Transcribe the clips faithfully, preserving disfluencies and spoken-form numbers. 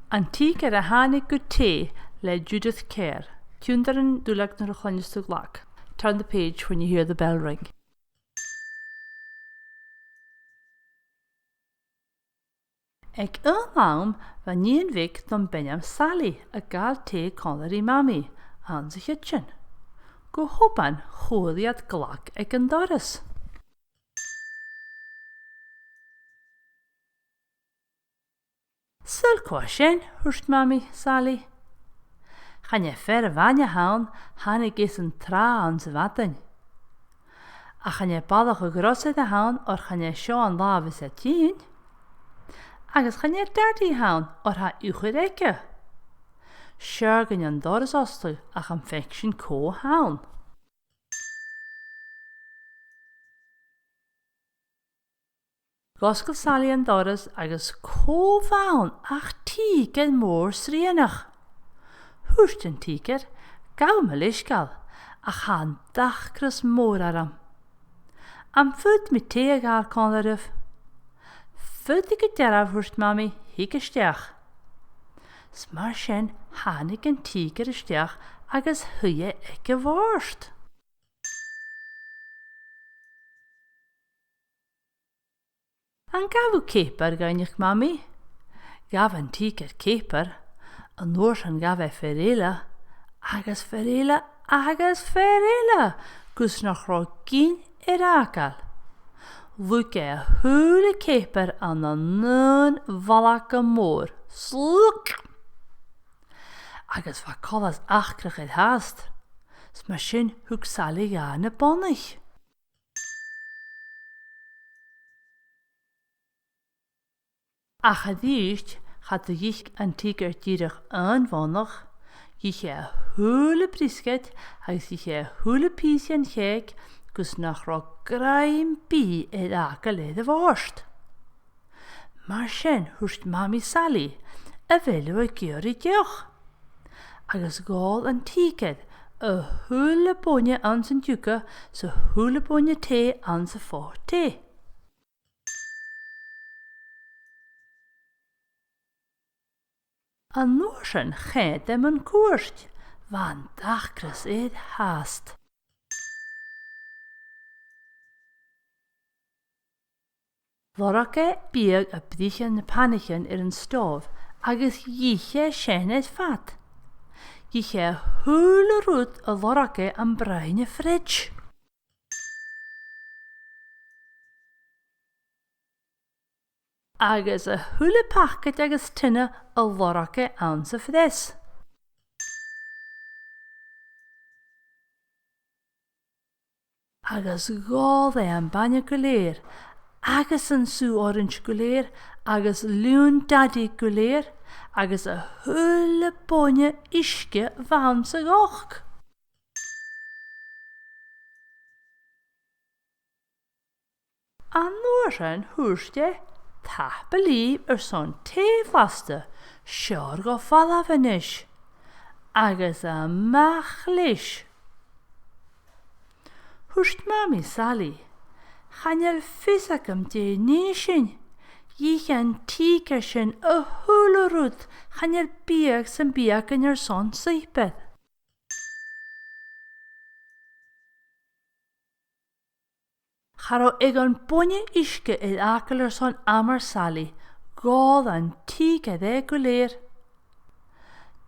An Tìgear a Thàinig gu Tè le Judith Kerr. Tionndaidh an duilleag nuair a chluinneas tu an glag. Turn the page when you hear the bell ring. Aig aon àm bha nighean bheag dom b' ainm Sally a' gabhail tè còmhla ri Mamaidh anns a' chidsin. Gu h-obann chuala iad glag aig an doras. "Saoil cò tha sin?" thuirt Mamaidh Sally. "Chan e fear a' bhainne a th' ann, thàinig esan tràth anns a' mhadainn. Ach chan e balach a' ghròsair a th' ann, oir chan e seo an làmh a tha e a' tighinn. Agus chan e Dadaidh a th' ann, oir tha iuchair aige. 'S fheàrr dhuinn an doras fhosgladh, ach am faic sinn cò th' ann." Dh'fhosgail Sally an doras agus cò bh' ann ach tìgear mòr srianach. Thuirt an tìgear, "Gabh mo leisgeul, ach tha an t-acras mòr orm. Am faod mi tè a ghabhail còmhla ribh?" "Faodaidh gu dearbh," thuirt Mamaidh, "thig a-steach." 'S mar sin thàinig an tìgear a-steach agus shuidh e aig a' bhòrd. "An gabh thu ceapaire?" dh'fhaighnich Mamaidh. Ghabh an tìgear ceapaire, an uair sin ghabh e fear eile, agus fear eile, agus fear eile, gus nach robh gin air fhàgail. Shluig e a h-uile ceapaire ann an aon bhalgam mòr. Sluc! Agus bha coltas acrach air fhathast. 'S mar sin thug Sally dha na bonnaich. Ach a-rithist, cha do dh'ith an tìgear dìreach aon bhonnach, dh'ith e a h-uile briosgaid agus dh'ith e a h-uile pìos den chèic gus nach robh grèim bìdh air fhàgail air a' bhòrd. Mar sin thuirt Mamaidh Sally, "A bheil thu ag iarraidh deoch?" Agus dh'òl an tìgear a h-uile boinne anns an t-siùcar 's a h-uile boinne tì anns a' phoit tì. An uair sin choimhead e mun cuairt, bha an t-acras air fhathast. Lorg e biadh à britheamh nan panaichean air an stòbh agus dh'ith e sin air fad. Dh'ith e a h-uile rud a lorg e am broinn a' fridge. Agus a h-uile pacaid agus tiona a lorg e anns a' phreas. Agus dh'òl e am bainne gu lèir, agus an sùgh orains gu lèir, agus leann Dadaidh gu lèir, agus a h-uile boinne uisge a bh' anns a' ghoc. An uair sin thuirt e, "Tapadh leibh airson tì bhlasta, seo ur falbh a-nis." Agus a-mach leis. Thuirt Mamaidh Sally, "Chan eil fios agam dè nì sinn. Dh'ith an tìgear sin a h-uile rud, chan eil biadh sam bith againn airson suipear." Cha robh aon bhoinne uisge air fhàgail airson amar Sally, dh'òl an tìgear e gu lèir.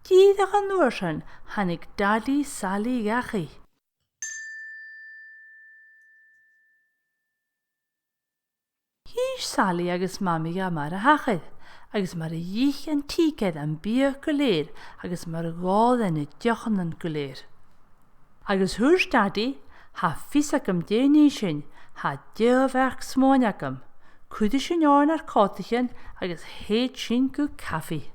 Dìreach an uair sin thàinig Dadaidh Sally dhachaigh. Dh'inns Sally agus Mamaidh dha mar a thachair, agus mar a dh'ith an tìgear am biadh gu lèir, agus mar a dh'òl e na deochannan gu lèir. Agus thuirt Dadaidh, "Tha fios agam dè nì sinn, tha deagh bheachd-smuain agam. Cuiridh sinn oirnn ar còtaichean agus thèid sinn gu cafaidh."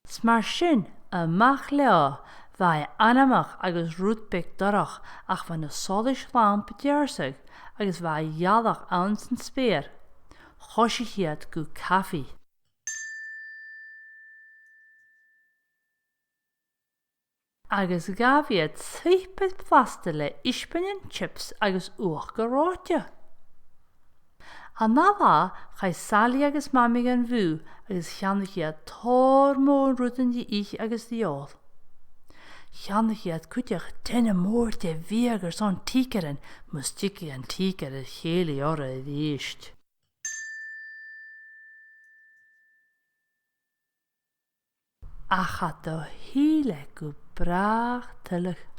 'S mar sin, a-mach leotha, bha e anmoch agus rud beag dorch, ach bha na solais lampa a' deàrrsadh agus bha a' ghealach anns an speur. Choisich iad gu cafaidh. Agus ghabh iad suipear blasta le isbeanan, chips agus uachdar reòite. An ath latha, chaidh Sally agus Mamaidh dhan bhùth agus cheannaich iad tòrr mòr rudan ri ithe agus ri òl. Cheannaich iad cuideachd teine mòr de bhiadh airson tìgearan, mus tigeadh an tìgear air chèilidh orra a-rithist. Ach cha do thill e gu bràth tuilleadh.